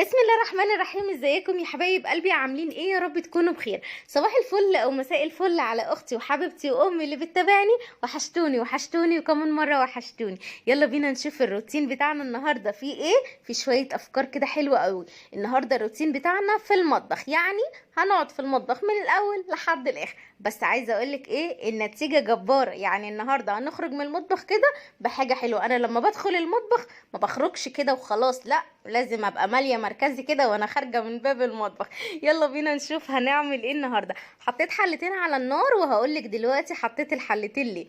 بسم الله الرحمن الرحيم. ازيكم يا حبايب قلبي؟ عاملين ايه؟ يا رب تكونوا بخير. صباح الفل او مساء الفل على اختي وحبيبتي وامي اللي بتتابعني. وحشتوني وحشتوني وكمان مرة وحشتوني. يلا بينا نشوف الروتين بتاعنا النهارده فيه ايه. في شوية افكار كده حلوة قوي النهارده. الروتين بتاعنا في المطبخ، يعني هنقعد في المطبخ من الاول لحد الاخر. بس عايزه اقولك ايه، النتيجة جبارة. يعني النهارده هنخرج من المطبخ كده بحاجة حلوة. انا لما بدخل المطبخ ما بخرجش كده وخلاص، لا لازم ابقى ماليه مركزي كده وانا خارجه من باب المطبخ. يلا بينا نشوف هنعمل ايه النهارده. حطيت حلتين على النار وهقولك دلوقتي حطيت الحلتين ليه.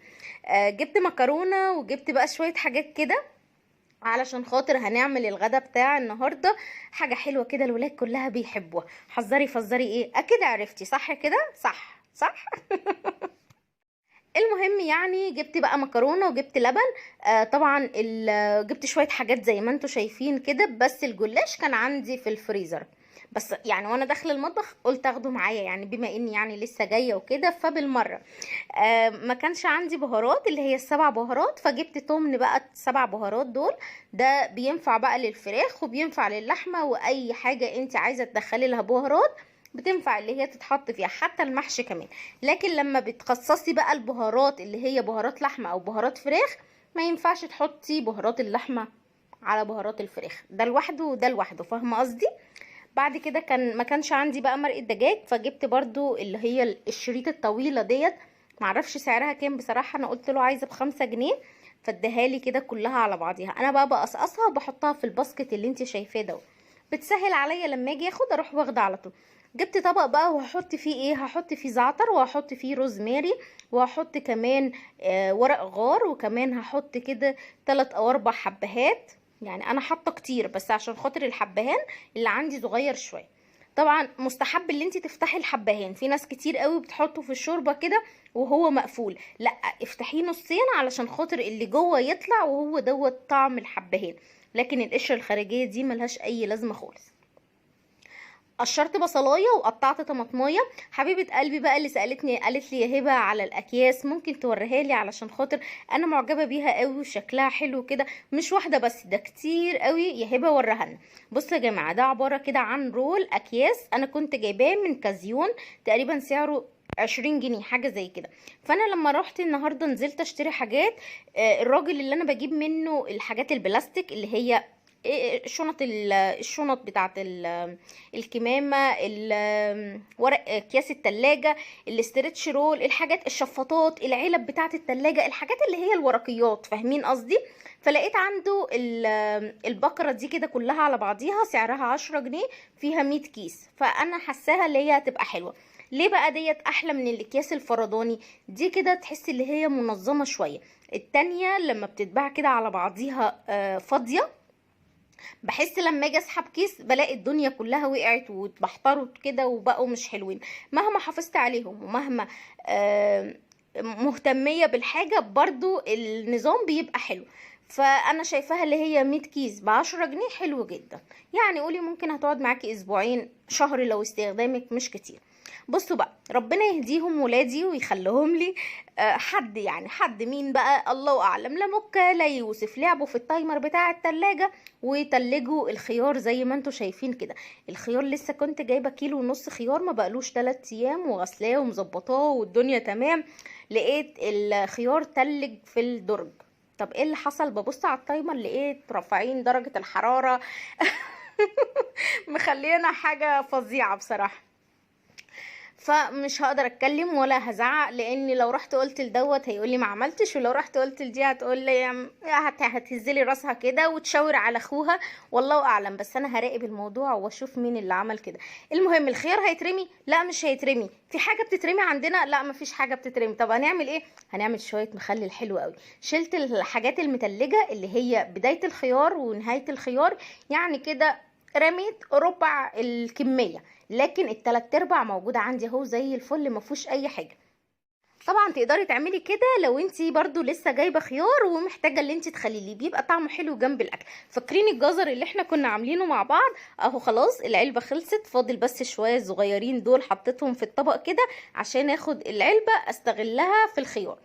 جبت مكرونه وجبت بقى شوية حاجات كده علشان خاطر هنعمل الغدا بتاع النهارده حاجة حلوة كده الولاد كلها بيحبوها. حذري فزري ايه، اكيد عرفتي صح كده؟ صح صح. المهم يعني جبت بقى مكرونه وجبت لبن، طبعا جبت شوية حاجات زي ما انتم شايفين كده. بس الجلاش كان عندي في الفريزر، بس يعني وانا داخله المطبخ قلت اخده معايا، يعني بما اني يعني لسه جاية وكده فبالمره. ما كانش عندي بهارات اللي هي السبع بهارات، فجبت تمن بقى السبع بهارات دول. ده بينفع بقى للفراخ وبينفع للحمه، واي حاجة انت عايزه تدخلي لها بهارات بتنفع اللي هي تتحط فيها، حتى المحشي كمان. لكن لما بتخصصي بقى البهارات اللي هي بهارات لحمه او بهارات فراخ، ما ينفعش تحطي بهارات اللحمة على بهارات الفراخ، ده لوحده وده لوحده، فاهمه قصدي؟ بعد كده كان ما كانش عندي بقى مرقه دجاج، فجبت برضو اللي هي الشريط الطويلة ديت، معرفش سعرها كام بصراحة. انا قلت له عايزه ب5 جنيه فاديها لي كده كلها على بعضيها. انا بقى بقصقصها وبحطها في ال basket اللي انت شايفاه ده، بتسهل عليا لما اجي اخد اروح واخده على طول. جبت طبق بقى وهحط فيه ايه، هحط فيه زعتر وهحط فيه روزماري وهحط كمان ورق غار، وكمان هحط كده 3 أو 4 حبهات. يعني انا حاطه كتير بس عشان خاطر الحبهان اللي عندي صغير شوية. طبعا مستحب اللي انت تفتحي الحبهان، في ناس كتير قوي بتحطه في الشوربة كده وهو مقفول، لا افتحيه نصين علشان خاطر اللي جوه يطلع وهو دوت طعم الحبهان، لكن القشرة الخارجية دي ملهاش اي لازمه خالص. قشرت بصلايه وقطعت طماطمايه. حبيبه قلبي بقى اللي سالتني قالت لي يا هبه على الاكياس ممكن توريها لي علشان خاطر انا معجبه بيها قوي وشكلها حلو كده، مش واحدة بس ده كتير قوي يا هبه وريها لنا. بصوا يا جماعة، ده عبارة كده عن roll اكياس انا كنت جايباه من كازيون، تقريبا سعره 20 جنيه حاجة زي كده. فانا لما رحت النهارده نزلت اشتري حاجات، الراجل اللي انا بجيب منه الحاجات البلاستيك اللي هي شنط الشنط بتاعت الكمامة، ورق اكياس التلاجة، ال stretch roll، الحاجات الشفاطات، العلب بتاعت التلاجة، الحاجات اللي هي الورقيات، فاهمين قصدي؟ فلقيت عنده البقرة دي كده كلها على بعضيها سعرها 10 جنيه، فيها 100 كيس. فانا حاساها اللي هي هتبقى حلوة. ليه بقى ديت احلى من الاكياس الفرداني دي؟ كده تحس اللي هي منظمة شوية. التانية لما بتتباع كده على بعضيها فاضية، بحس لما اجي اسحب كيس بلاقي الدنيا كلها وقعت واتبحترت كده وبقوا مش حلوين. مهما حافظت عليهم ومهما مهتمية بالحاجة برضو النظام بيبقى حلو. فانا شايفاها اللي هي 100 كيس ب10 جنيه حلو جدا، يعني قولي ممكن هتقعد معاكي اسبوعين شهر لو استخدامك مش كتير. بصوا بقى، ربنا يهديهم ولادي ويخليهم لي. حد يعني حد مين بقى الله اعلم، لا مكة لا يوسف، لعبوا في ال timer بتاع التلاجة وتلجوا الخيار زي ما انتوا شايفين كده. الخيار لسه كنت جايبه 1.5 كيلو خيار، ما بقالوش 3 ايام، وغسلاه ومظبطاه والدنيا تمام، لقيت الخيار تلج في الدرج. طب ايه اللي حصل؟ ببص على ال timer لقيت رافعين درجة الحرارة مخلينا حاجة فظيعة بصراحة. فمش هقدر اتكلم ولا هزعق، لان لو رحت قلت لدوت هيقول لي ما عملتش، ولو رحت قلت لدي هتقول لي هتهزلي راسها كده وتشاور على اخوها، والله اعلم. بس انا هراقب الموضوع واشوف مين اللي عمل كده. المهم الخيار هيترمي؟ لا مش هيترمي. في حاجة بتترمي عندنا؟ لا مفيش حاجة بتترمي. طب هنعمل ايه؟ هنعمل شوية مخلل حلو قوي. شلت الحاجات المتلجه اللي هي بداية الخيار ونهاية الخيار، يعني كده رميت ربع الكمية، لكن التلات ارباع موجودة عندي اهو زي الفل، ما فيهوش اي حاجة. طبعا تقدري تعملي كده لو انتي برضو لسه جايبه خيار ومحتاجة اللي انتي تخليه، بيبقى طعمه حلو جنب الاكل. فاكرين الجزر اللي احنا كنا عاملينه مع بعض؟ اهو خلاص العلبة خلصت، فاضل بس شوية صغيرين دول حطيتهم في الطبق كده عشان اخد العلبة استغلها في الخيار.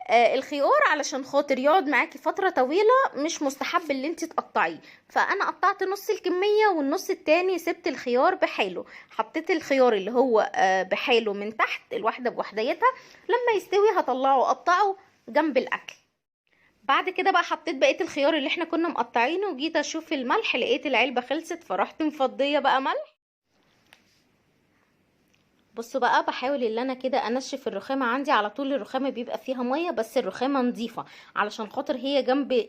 الخيار علشان خاطر يقعد معاكي فترة طويلة مش مستحب اللي انت تقطعيه، فانا قطعت نص الكمية والنص التاني سبت الخيار بحاله. حطيت الخيار اللي هو بحاله من تحت الواحدة بوحديتها، لما يستوي هطلعه اقطعه جنب الاكل. بعد كده بقى حطيت بقية الخيار اللي احنا كنا مقطعينه، وجيت اشوف الملح لقيت العلبة خلصت، فرحت مفضية بقى ملح. بصوا بقى بحاول ان انا كده انشف الرخامة عندي على طول. الرخامة بيبقى فيها مية، بس الرخامة نظيفة علشان خاطر هي جنب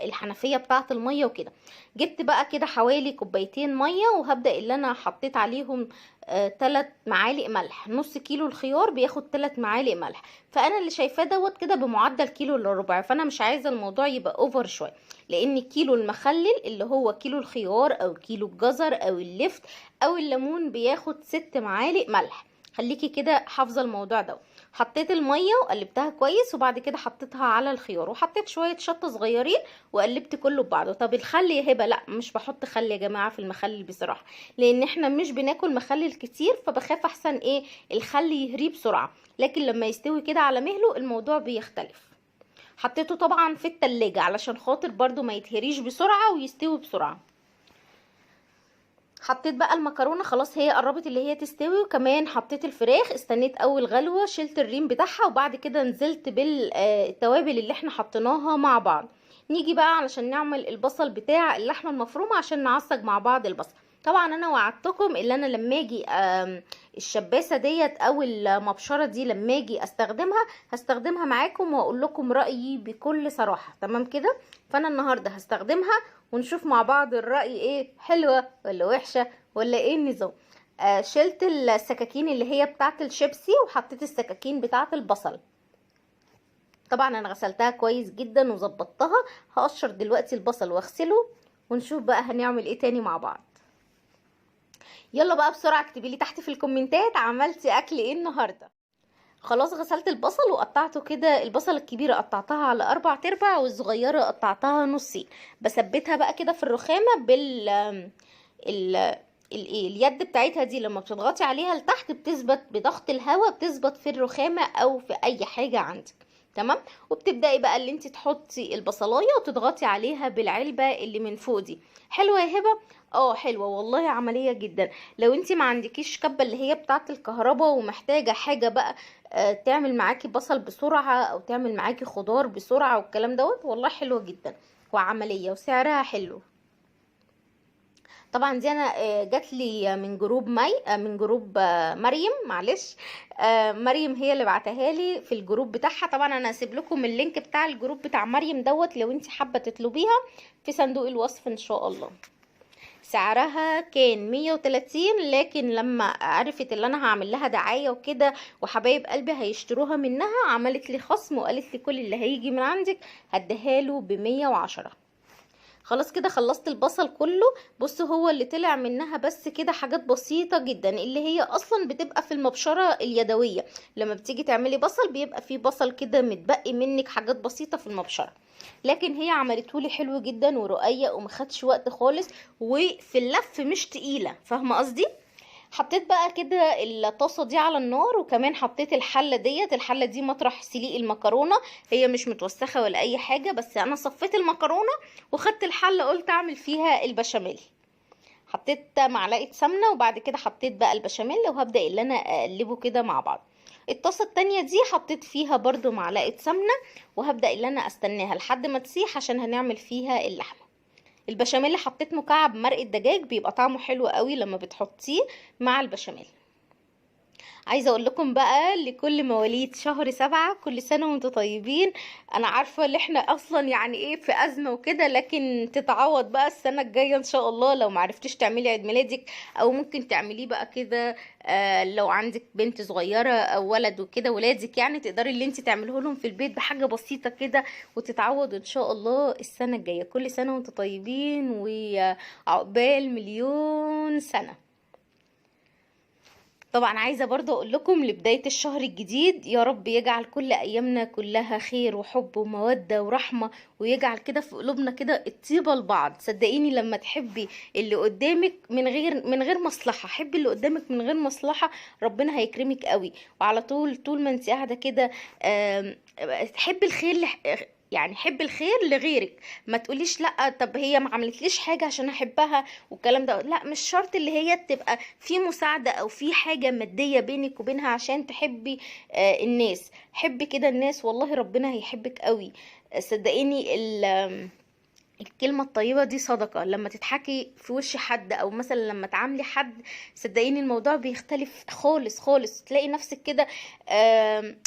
الحنفية بتاعة المية وكده. جبت بقى كده حوالي كوبايتين مية، وهبدأ اللي انا حطيت عليهم 3 معالق ملح. نص كيلو الخيار بياخد 3 معالق ملح، فانا اللي شايفاه دوت كده بمعدل كيلو الا ربع، فانا مش عايزة الموضوع يبقى اوفر شوية، لان كيلو المخلل اللي هو كيلو الخيار او كيلو الجزر او اللفت او الليمون بياخد 6 معالق ملح. خليكي كده حافظه الموضوع ده. حطيت المية وقلبتها كويس، وبعد كده حطيتها على الخيار، وحطيت شوية شطه صغيرين وقلبت كله ببعضه. طب الخل يا هبه؟ لا مش بحط خل يا جماعة في المخلل بصراحة، لان احنا مش بناكل مخلل كتير، فبخاف احسن ايه الخل يهريه بسرعة، لكن لما يستوي كده على مهله الموضوع بيختلف. حطيته طبعا في التلاجة علشان خاطر برضو ما يتهريش بسرعة ويستوي بسرعة. حطيت بقى المكرونه خلاص هي قربت اللي هي تستوي، وكمان حطيت الفراخ. استنيت اول غلوه، شلت الريم بتاعها، وبعد كده نزلت بالتوابل اللي احنا حطيناها مع بعض. نيجي بقى علشان نعمل البصل بتاع اللحمة المفرومه عشان نعصج مع بعض البصل. طبعا انا وعدتكم اللي انا لما اجي الشباسه ديت او المبشره دي لما اجي استخدمها هستخدمها معاكم واقول لكم رايي بكل صراحة، تمام كده؟ فانا النهارده هستخدمها ونشوف مع بعض الراي ايه، حلوة ولا وحشة ولا ايه النظام. شلت السكاكين اللي هي بتاعه الشيبسي وحطيت السكاكين بتاعه البصل. طبعا انا غسلتها كويس جدا وظبطتها. هقشر دلوقتي البصل واغسله ونشوف بقى هنعمل ايه تاني مع بعض. يلا بقى بسرعة اكتبي لي تحت في الكومنتات عملتي اكل ايه النهارده. خلاص غسلت البصل وقطعته كده، البصل الكبيرة قطعتها على 4 ارباع والصغيرة قطعتها نصين. بثبتها بقى كده في الرخامه بال ال الايه اليد بتاعتها دي، لما بتضغطي عليها لتحت بتثبت بضغط الهواء، بتثبت في الرخامه او في اي حاجة عندك، تمام؟ وبتبداي بقى اللي انت تحطي البصلايه وتضغطي عليها بالعلبه اللي من فوق دي. حلوة يا هبه؟ حلوة والله، عملية جدا. لو انت ما عندكيش كبه اللي هي بتاعه الكهرباء ومحتاجة حاجة بقى تعمل معاكي بصل بسرعة او تعمل معاكي خضار بسرعة والكلام دوت، والله حلوة جدا وعملية وسعرها حلو. طبعا دي انا جات لي من group مي، من group مريم، معلش، مريم هي اللي بعتها لي في ال group بتاعها. طبعا انا هسيب لكم ال link بتاع ال group بتاع مريم دوت لو انت حابة تطلبيها في صندوق الوصف ان شاء الله. سعرها كان 130، لكن لما عرفت اللي انا هعمل لها دعاية وكده وحبايب قلبي هيشتروها منها، عملت لي خصم وقالت لي كل اللي هيجي من عندك هديها له ب110. خلاص كده خلصت البصل كله. بصوا هو اللي طلع منها بس كده حاجات بسيطة جدا، اللي هي اصلا بتبقى في المبشرة اليدوية. لما بتيجي تعملي بصل بيبقى فيه بصل كده متبقي منك حاجات بسيطة في المبشرة، لكن هي عملتهولي حلو جدا ورقيق وما خدش وقت خالص، وفي اللف مش تقيلة، فاهمة قصدي؟ حطيت بقى كده الطاسة دي على النار، وكمان حطيت الحلة ديت. الحلة دي مطرح سليق المكرونة، هي مش متوسخة ولا أي حاجة، بس أنا صفيت المكرونة وخدت الحلة قلت أعمل فيها البشاميل. حطيت معلقة سمنة وبعد كده حطيت بقى البشاميل، وهبدأ اللي أنا أقلبه كده مع بعض. الطاسة التانية دي حطيت فيها برضو معلقة سمنة، وهبدأ اللي أنا أستناها لحد ما تسيح عشان هنعمل فيها اللحمة. البشاميل حطيت مكعب مرقة دجاج، بيبقى طعمه حلو قوي لما بتحطيه مع البشاميل. عايزه اقول لكم بقى لكل مواليد شهر 7 كل سنة وانتم طيبين. انا عارفه ان احنا اصلا يعني ايه في ازمة وكده، لكن تتعوض بقى السنة الجاية ان شاء الله. لو ما عرفتيش تعملي عيد ميلادك، او ممكن تعمليه بقى كده، لو عندك بنت صغيرة او ولد وكده، ولادك يعني تقدري اللي انت تعمليه لهم في البيت بحاجة بسيطة كده، وتتعوض ان شاء الله السنة الجاية. كل سنة وانتم طيبين وعقبال مليون سنة. طبعا عايزة برضو اقول لكم لبداية الشهر الجديد، يا رب يجعل كل ايامنا كلها خير وحب ومودة ورحمة، ويجعل كده في قلوبنا كده الطيبة لبعض. صدقيني لما تحبي اللي قدامك من غير مصلحة، حبي اللي قدامك من غير مصلحة، ربنا هيكرمك قوي. وعلى طول، طول ما انت قاعدة كده، تحبي الخير يعني حب الخير لغيرك، ما تقوليش لا طب هي ما عملتليش حاجة عشان احبها والكلام ده، لا مش شرط اللي هي تبقى في مساعدة او في حاجة مادية بينك وبينها عشان تحبي الناس. حبي كده الناس، والله ربنا هيحبك قوي. صدقيني الكلمة الطيبة دي صدقة. لما تضحكي في وش حد او مثلا لما تعاملي حد، صدقيني الموضوع بيختلف خالص خالص. تلاقي نفسك كده،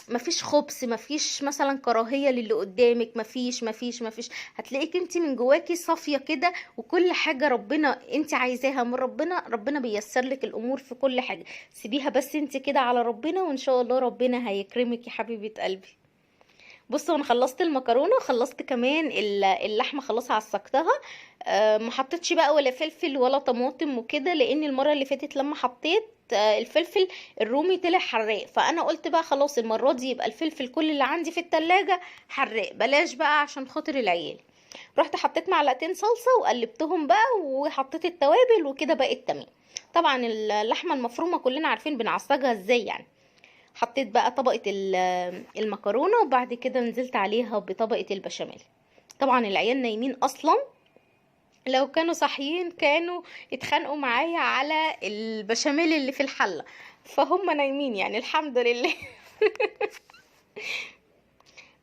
مفيش خبث، مفيش مثلا كراهية للي قدامك، مفيش مفيش مفيش. هتلاقيك انت من جواكي صافية كده، وكل حاجة ربنا انت عايزاها من ربنا، ربنا بيسر لك الامور في كل حاجة. سيبيها بس انت كده على ربنا، وان شاء الله ربنا هيكرمك يا حبيبة قلبي. بصوا انا خلصت المكرونه، وخلصت كمان اللحمة، خلاص عصقتها. ما حطيتش بقى ولا فلفل ولا طماطم وكده، لان المرة اللي فاتت لما حطيت الفلفل الرومي طلع حراق، فانا قلت بقى خلاص المرة دي يبقى الفلفل كل اللي عندي في التلاجة حراق، بلاش بقى عشان خاطر العيال. رحت حطيت معلقتين صلصه وقلبتهم بقى، وحطيت التوابل وكده بقت تمام. طبعا اللحمة المفرومه كلنا عارفين بنعصجها ازاي يعني. حطيت بقى طبقة المكرونة، وبعد كده نزلت عليها بطبقة البشاميل. طبعا العيال نايمين اصلا، لو كانوا صاحيين كانوا يتخانقوا معايا على البشاميل اللي في الحلة، فهم نايمين يعني الحمد لله.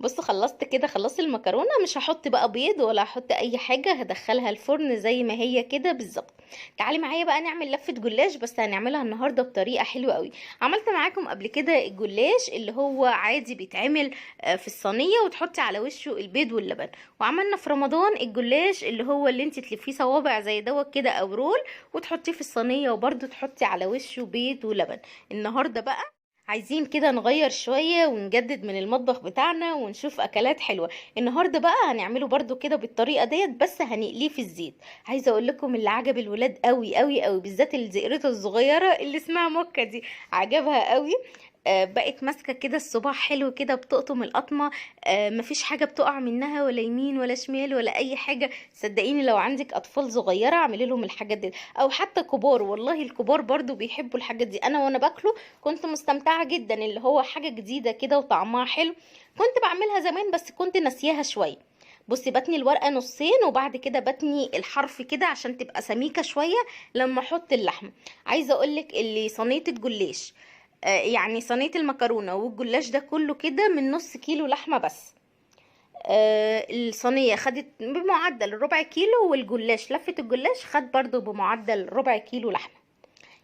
بصوا خلصت كده، خلصت المكرونة، مش هحط بقى بيض ولا هحط اي حاجة، هدخلها الفرن زي ما هي كده بالظبط. تعالي معايا بقى نعمل لفة جلاش، بس هنعملها النهاردة بطريقة حلوة قوي. عملت معاكم قبل كده الجلاش اللي هو عادي بيتعمل في الصينية وتحطي على وشه البيض واللبن، وعملنا في رمضان الجلاش اللي هو اللي انت تلفيه صوابع زي دوت كده او رول وتحطيه في الصينية وبرده تحطي على وشه بيض ولبن. النهاردة بقى عايزين كده نغير شوية ونجدد من المطبخ بتاعنا ونشوف اكلات حلوة. النهاردة بقى هنعمله برضو كده بالطريقة ديت، بس هنقليه في الزيت. عايزة اقول لكم اللي عجب الولاد قوي قوي قوي، بالذات الزئرته الصغيرة اللي اسمها موكا دي عجبها قوي. بقت ماسكة كده الصباع حلو كده، بتقطم القطمة، مفيش حاجة بتقع منها ولا يمين ولا شمال ولا اي حاجة. صدقيني لو عندك اطفال صغيرة اعملي لهم الحاجات دي، او حتى كبار، والله الكبار برضو بيحبوا الحاجات دي. انا وانا باكله كنت مستمتعة جدا، اللي هو حاجة جديدة كده وطعمها حلو. كنت بعملها زمان بس كنت ناسياها شوية. بصي بتني الورقة نصين، وبعد كده بتني الحرف كده عشان تبقى سميكة شوية لما احط اللحمة. عايزة اقولك اللي صينية الجلاش، يعني صينية المكرونة والجلاش ده كله كده من نص كيلو لحمة بس. الصينية خدت بمعدل ربع كيلو، والجلاش لفة الجلاش خد برضو بمعدل ربع كيلو لحمة.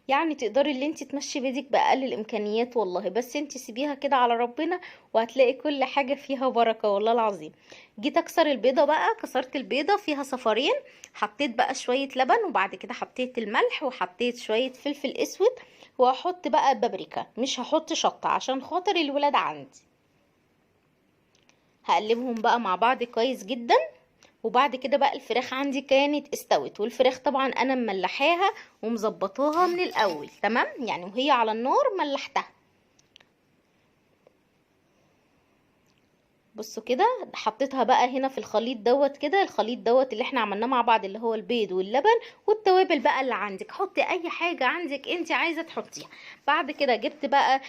يعني تقدري اللي انت تمشي بيدك بأقل الإمكانيات والله، بس انت سيبيها كده على ربنا وهتلاقي كل حاجة فيها بركة والله العظيم. جيت اكسر البيضة بقى، كسرت البيضة فيها صفارين، حطيت بقى شوية لبن، وبعد كده حطيت الملح وحطيت شوية فلفل اسود، وهحط بقى بابريكا، مش هحط شطة عشان خاطر الولاد عندي. هقلبهم بقى مع بعض كويس جدا. وبعد كده بقى الفراخ عندي كانت استوت، والفراخ طبعا انا مملحاها ومظبطاها من الاول تمام، يعني وهي على النار ملحتها. بصوا كده حطيتها بقى هنا في الخليط دوت كده، الخليط دوت اللي احنا عملناه مع بعض اللي هو البيض واللبن والتوابل بقى اللي عندك، حطي اي حاجة عندك انت عايزة تحطيها. بعد كده جبت بقى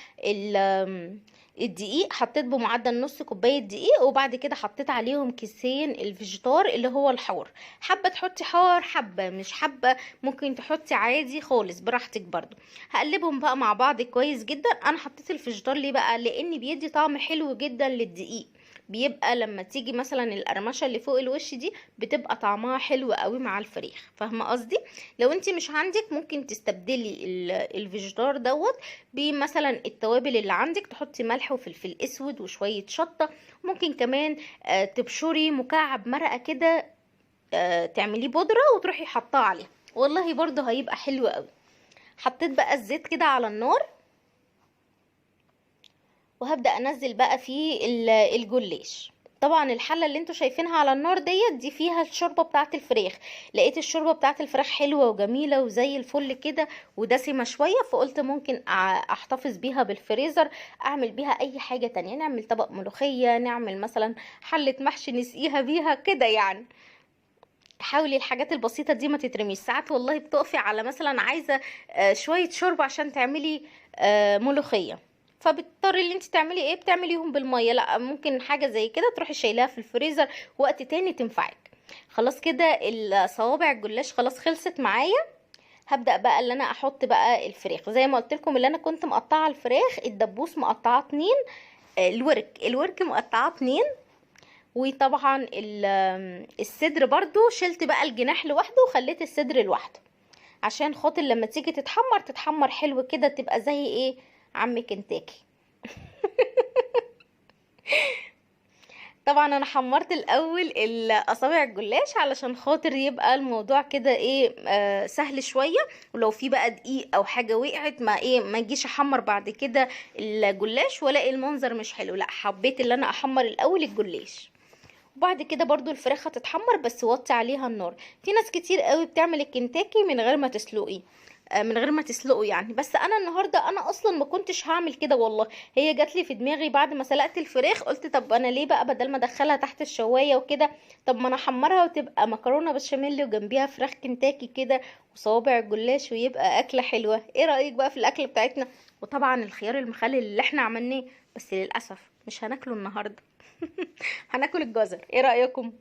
الدقيق، حطيت بمعدل نص كوباية دقيق، وبعد كده حطيت عليهم كيسين الفيجيتار اللي هو الحار. حابة تحطي حار، حابة مش حابة ممكن تحطي عادي خالص براحتك برضو. هقلبهم بقى مع بعض كويس جدا. انا حطيت الفيجيتار ليه بقى؟ لان بيدي طعم حلو جدا للدقيق، بيبقى لما تيجي مثلا القرمشه اللي فوق الوش دي بتبقى طعمها حلو قوي مع الفريخ، فاهمه قصدي؟ لو انت مش عندك ممكن تستبدلي الفيجيتار دوت بمثلا التوابل اللي عندك، تحطي ملح وفلفل اسود وشوية شطه، ممكن كمان تبشري مكعب مرقه كده، تعمليه بودره وتروحي حطاه عليها، والله برضه هيبقى حلو قوي. حطيت بقى الزيت كده على النار، وهبدأ انزل بقى فيه الجلاش. طبعا الحلة اللي انتوا شايفينها على النار ديت دي فيها الشوربة بتاعه الفراخ. لقيت الشوربة بتاعه الفراخ حلوة وجميلة وزي الفل كده ودسمه شوية، فقلت ممكن احتفظ بيها بالفريزر، اعمل بيها اي حاجة تانية، نعمل طبق ملوخية، نعمل مثلا حله محشي نسقيها بيها كده يعني. حاولي الحاجات البسيطة دي ما تترميش. ساعات والله بتقفي على مثلا عايزة شوية شوربة عشان تعملي ملوخية، فبتضطري اللي انت تعملي ايه، بتعمليهم بالمية. لا، ممكن حاجة زي كده تروحي شايلاها في الفريزر وقت تاني تنفعك. خلاص كده الصوابع الجلاش خلاص خلصت معايا. هبدأ بقى اللي انا احط بقى الفراخ زي ما قلت لكم، اللي انا كنت مقطعة الفراخ الدبوس مقطعة 2، الورك مقطعة 2، وطبعا الصدر برضو شلت بقى الجناح لوحده وخليت الصدر لوحده عشان خاطر لما تيجي تتحمر تتحمر حلو كده، تبقى زي ايه عم كنتاكي. طبعا انا حمرت الاول الاصابع الجلاش علشان خاطر يبقى الموضوع كده ايه، سهل شوية، ولو في بقى دقيق او حاجة وقعت ما ايه ما اجيش احمر بعد كده الجلاش والاقي المنظر مش حلو. لا، حبيت ان انا احمر الاول الجلاش، وبعد كده برضو الفراخ هتتحمر، بس وطي عليها النار. في ناس كتير قوي بتعمل الكنتاكي من غير ما تسلقيه، من غير ما تسلقه يعني، بس انا النهارده انا اصلا ما كنتش هعمل كده والله، هي جات لي في دماغي بعد ما سلقت الفراخ، قلت طب انا ليه بقى بدل ما ادخلها تحت الشوايه وكده، طب ما انا احمرها وتبقى مكرونه بشاميل وجنبيها فراخ كنتاكي كده وصوابع الجلاش، ويبقى اكله حلوة. ايه رايك بقى في الاكل بتاعتنا؟ وطبعا الخيار المخلل اللي احنا عملناه، بس للاسف مش هناكله النهارده. هناكل الجزر. ايه رايكم؟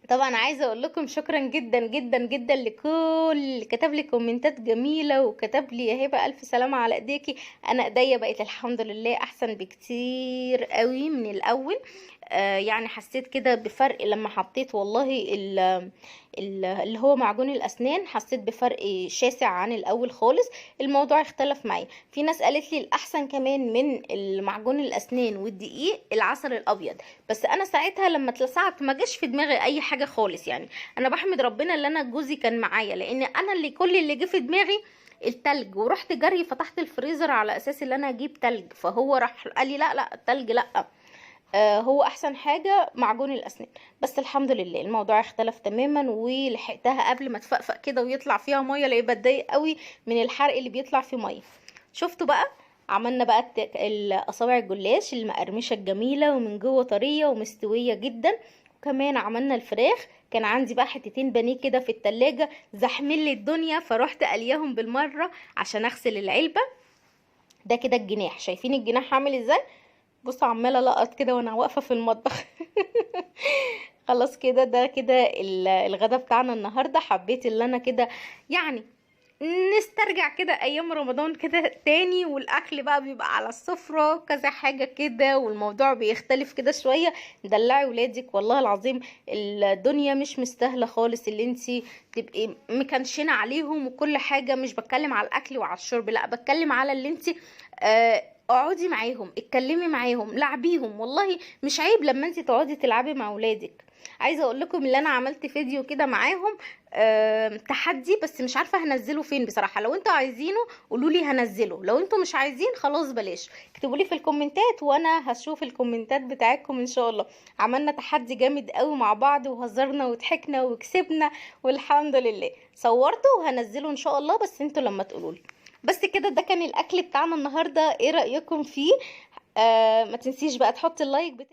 طبعا عايزه اقول لكم شكرا جدا جدا جدا لكل اللي كتب لي كومنتات جميلة وكتب لي يا هبه الف سلامه على ايديكي. انا ايديا بقت الحمد لله احسن بكتير قوي من الاول، يعني حسيت كده بفرق لما حطيت والله اللي هو معجون الاسنان، حسيت بفرق شاسع عن الاول خالص. الموضوع اختلف معايا. في ناس قالت لي الاحسن كمان من المعجون الاسنان والدقيق العسل الابيض، بس انا ساعتها لما اتلسعت ما جاش في دماغي اي حاجة خالص. يعني انا بحمد ربنا ان انا جوزي كان معايا، لان انا اللي كل اللي جه في دماغي التلج، ورحت جري فتحت الفريزر على اساس ان انا اجيب تلج، فهو راح قال لي لا لا التلج لا، هو احسن حاجة معجون الاسنان. بس الحمد لله الموضوع اختلف تماما، ولحقتها قبل ما تفقفق كده ويطلع فيها مية، لان بتضايق قوي من الحرق اللي بيطلع فيه مية. شفتوا بقى عملنا بقى الاصابع الجلاش المقرمشه الجميلة ومن جوه طرية ومستويه جدا. وكمان عملنا الفراخ، كان عندي بقى حتتين بانيه كده في التلاجة زحمين لي الدنيا، فروحت قلياهم بالمرة عشان اغسل العلبة. ده كده الجناح، شايفين الجناح عامل ازاي؟ بصوا عماله لقط كده وانا واقفة في المطبخ. خلاص كده ده كده الغدا بتاعنا النهارده. حبيت اللي انا كده يعني نسترجع كده ايام رمضان كده تاني، والاكل بقى بيبقى على السفرة كذا حاجة كده، والموضوع بيختلف كده شوية. دلعي ولادك والله العظيم، الدنيا مش مستاهلة خالص اللي انتي تبقي مكنشنه عليهم وكل حاجة. مش بتكلم على الاكل وعلى الشرب، لا بتكلم على اللي انتي اقعدي معاهم، اتكلمي معاهم، لعبيهم. والله مش عيب لما انتي تقعدي تلعبي مع ولادك. عايزه اقول لكم اللي انا عملت فيديو كده معاهم، تحدي، بس مش عارفه هنزله فين بصراحة. لو انتوا عايزينه قولوا لي هنزله، لو انتوا مش عايزين خلاص بلاش، اكتبوا لي في الكومنتات وانا هشوف الكومنتات بتاعتكم ان شاء الله. عملنا تحدي جامد قوي مع بعض، وهزرنا وضحكنا وكسبنا والحمد لله. صورته وهنزله ان شاء الله، بس انتوا لما تقولوا لي. بس كده ده كان الاكل بتاعنا النهارده. ايه رايكم فيه؟ ما تنسيش بقى تحط ال like بتاعك.